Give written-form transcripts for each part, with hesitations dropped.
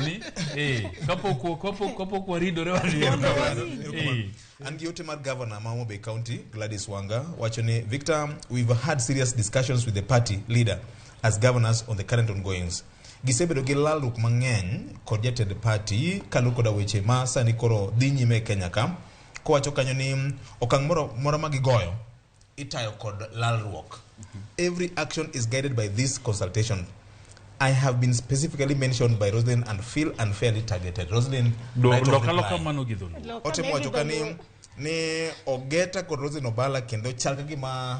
ni eh kapok kapok kapok waridore wadhi Mondo erokamano. wawinj. Eh. An gi ote mar governor ma Homa Bay County Gladys Wanga wacho ni Victor, we've had serious discussions with the party leader as governors on the current ongoings. Gisebedo gi lalruok mang'eny kod jatend party kaluwore koda weche ma sani koro dhi nyime e Kenya ka. Kowacho kanyo ni okang' moro mora ma gigoyo itayo kod lalruok. Every action is guided by this consultation. I have been specifically mentioned by Roslyn and feel unfairly targeted. Roslyn, right of Lok reply. aloka mano gi dholuo. Loka Otemo ne wacho ka gi ni dholuo. ni Ogeta kod Roslyn Obala kendo chal ka gima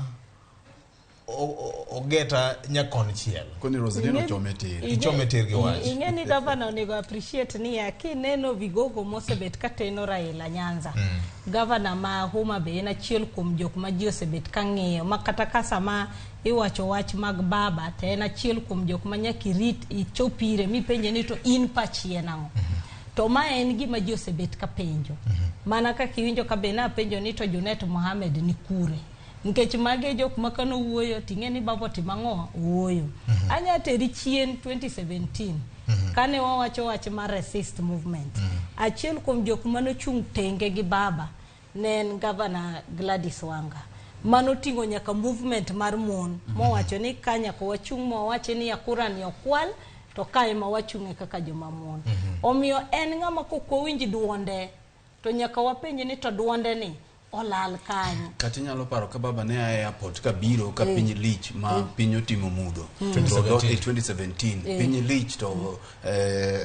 Ogeta nyakonchiel. Koni Roselyn ochome tir. Ichome tir gi wach. Ing'e ni gavana onego appreciate niya kineno vigogo mosebet ka teno Raila Nyanza. Gavana ma Homa Bay en achiel kuom jok ma ji osebet ka ng'iyo ma kata ka sama iwacho wach mag baba to en achiel kuom jok ma nyaka irit ichop ire mipenje ni to in pachi en ang'o. To ma en gima ji osebet ka penjo. Mana kaka iwinjo ka be napenjo ni to Junet Mohamed ni kure. Nikech magi e jok ma kane owuoyo ting'e ni baba otimo ang'o owuoyo. Anya teri chien 2017 kane wawacho wach mar resist movement. Achiel kuom jok manochung' tenge gi baba ne en gavana Gladys Wanga. Manoting'o nyaka movement mar mon mowacho ni ka nyaka wachung' mawachi ni kura ni okwal to ka ema wachung'e kaka joma mon. Omiyo en ng'ama kok wawinj duonde to nyaka wapenje ni to duonde ni olal kanye. Kata inyalo paro ka baba ne a e airport ka biro ka piny lich ma piny otimo mudho. To e 2017 piny lich to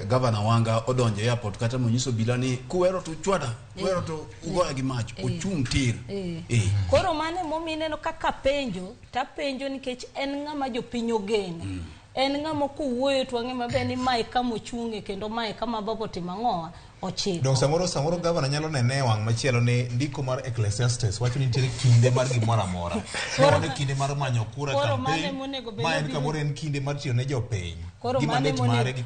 Governor Wanga odonjo e airport kata monyiso obila ni kuwero to uchwada, kuwero to ugoya gi mach, ochung' tir. Koro mano emomiyo ineno kaka penjo tapenjo nikech en ng'ama jopiny ogeno. En ng'ama kowuoyo to wang'e maber ni mae kama ochung'e kendo mae kama baba otimo ang'owa ochiko. Dong samoro samoro gavana nyalo nene e wang' machielo ni ndiko mar Ecclesiastes wacho ni nitiere kinde mar gimoro amora. Koro- Mano e kinde mar manyo kura koro mano campaign. emonego bed Ma en ni kamoro en kinde mar tiyo ne jopiny. Koro Gi mano mandate emonego- mare gi